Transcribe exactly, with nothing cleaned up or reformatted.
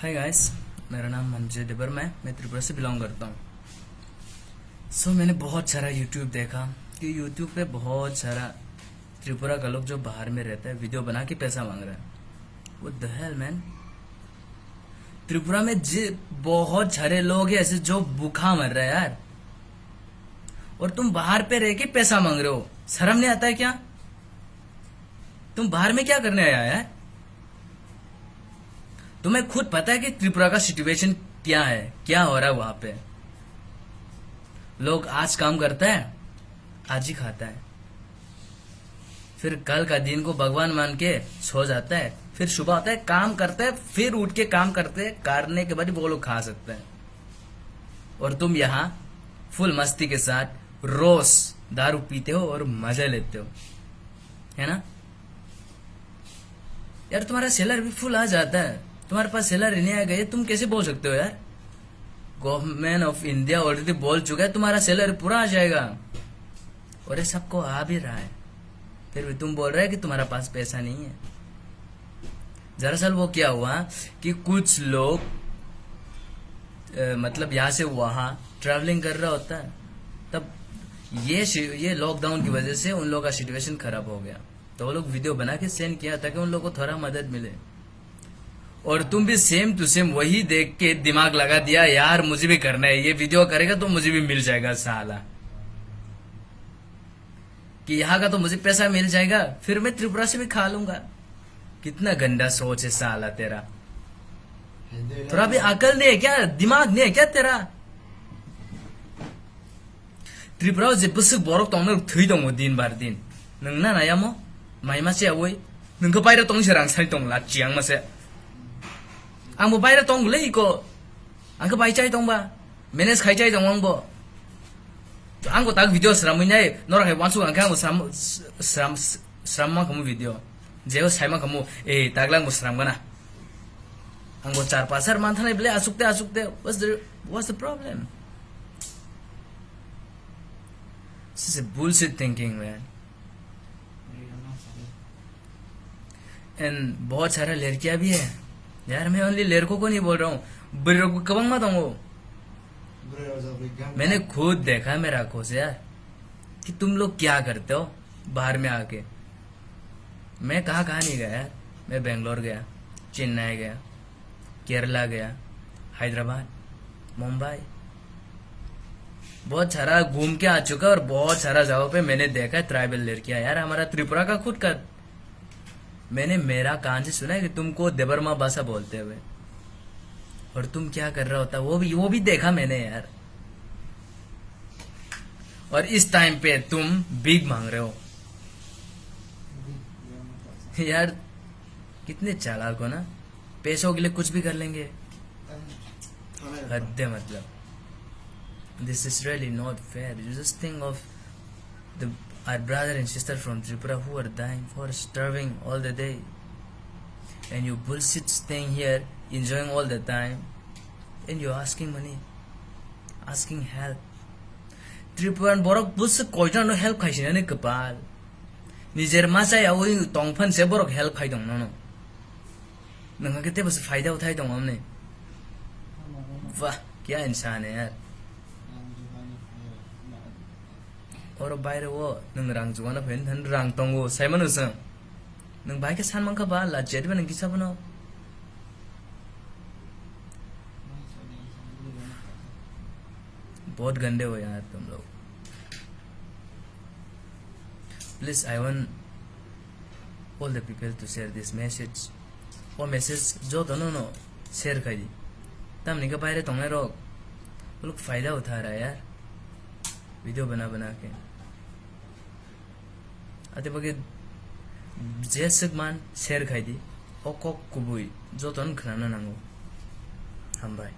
Hi guys, मेरा नाम मंजय देवर, मैं मैं त्रिपुरा से बिलोंग करता हूँ। सो मैंने बहुत सारा यूट्यूब देखा कि यूट्यूब पे बहुत सारा त्रिपुरा का लोग जो बाहर में रहता है वीडियो बना के पैसा मांग रहा है। What the hell man? Tripura में जे बहुत सारे लोग हैं ऐसे जो भूखा मर रहे हैं यार, और तुम बाहर पे रह के पैसा मांग रहे हो। शर्म नहीं आता है क्या? तुम बाहर में क्या करने आया है? तुम्हें खुद पता है कि त्रिपुरा का सिचुएशन क्या है, क्या हो रहा है वहां पे। लोग आज काम करता है, आज ही खाता है, फिर कल का दिन को भगवान मान के सो जाता है, फिर सुबह होता है, काम करता है, फिर उठ के काम करते हैं, करने के बाद ही वो लोग खा सकते हैं। और तुम यहाँ फुल मस्ती के साथ रोज दारू पीते हो और मजा लेते हो, है ना? यार, तुम्हारा सैलरी भी फुल आ जाता है, तुम्हारे पास सैलरी नहीं आएगा, ये तुम कैसे बोल सकते हो यार? गवर्नमेंट ऑफ इंडिया ऑलरेडी बोल चुका है तुम्हारा सैलरी पूरा आ जाएगा, और ये सबको आ भी रहा है, फिर भी तुम बोल रहे हो कि तुम्हारा पास पैसा नहीं है। दरअसल वो क्या हुआ कि कुछ लोग, अ, मतलब, यहाँ से वहाँ ट्रैवलिंग कर रहा होता है, तब ये सि-, ये लॉकडाउन की वजह से उन लोगों का सिचुएशन खराब हो गया, तो वो लोग वीडियो बना के सेंड किया ताकि उन लोगों को थोड़ा मदद मिले। और तुम भी सेम टू सेम वही देख के दिमाग लगा दिया, यार, मुझे भी करना है, ये वीडियो करेगा तो मुझे भी मिल जाएगा साला, कि यहाँ का तो मुझे पैसा मिल जाएगा, फिर मैं त्रिपुरा से भी खा लूंगा। कितना गंदा सोच है साला तेरा। थोड़ा भी अकल नहीं है क्या, दिमाग नहीं है क्या तेरा? Tripura o je bwswk borok tongmani thwi tongo din bar din. Nwng na nayamo? Maima se awi. Nwng khe baire tong se rang sai tong la chiang ma se. Ang bo baire tong le iko. Ang khe bai chai tong ba. Manage khai chai tong ang bo. Ang bo tak video sramwi nai. Norok hai wansuk ang khe ang bo sram, sram, sram ma khamu video. Jeo sai ma khamu. Eh, taglang bo sram gana. Ang bo char pas har man thanai bele asuk te asuk te. What's the, what's the problem? This is a bullshit thinking, man. And बहुत सारा लड़कियां भी है यार, मैं only लड़कों को नहीं बोल रहा हूँ, बुरे को कबंग मत होंगो। मैंने खुद देखा मेरा आंखों से यार कि तुम लोग क्या करते हो बाहर में आके। मैं कहाँ कहाँ नहीं गया यार, मैं बेंगलोर गया, चेन्नई गया, केरला गया, हैदराबाद, मुंबई, बहुत सारा घूम के आ चुका है और बहुत सारा जगह पे मैंने देखा है ट्राइबल लड़कियां। यार, हमारा त्रिपुरा का खुद का, मैंने मेरा कान से सुना है कि तुमको देबरमा भाषा बोलते हुए, और तुम क्या कर रहा होता, वो भी, वो भी देखा मैंने यार। और इस टाइम पे तुम भीख मांग रहे हो यार। कितने चालाक हो ना, पैसों के लिए कुछ भी कर लेंगे। हद है मतलब। This is really not fair. You just think of the, our brother and sister from Tripura who are dying for starving all the day, and you bullshit staying here, enjoying all the time, and you're asking money, asking help. Tripuran borok bwswk koitorno help khaisinani kwpal. Nijer ma chayawi tongphan se borok help khai tong nono. Nangkha khe tebo se phaida uthai tong amni. Wah, kya insan hai yaar. Oro baire o nwng rang jugana phaini thani rang tongo, saimano chwng. Nwng bai khe san mankha ba, lajjadi ba nwng kisa phano. बहुत गंदे हो यार तुम लोग। Please, I want all the people to share this message. O message joto no no share khai di. Tamni khe baire tongnai rok, uluk phaida utha ra yaar. Video bana bana ke. Ate bage jeswk man share khai di. O kok kubui joto no khna na nango. Hambai.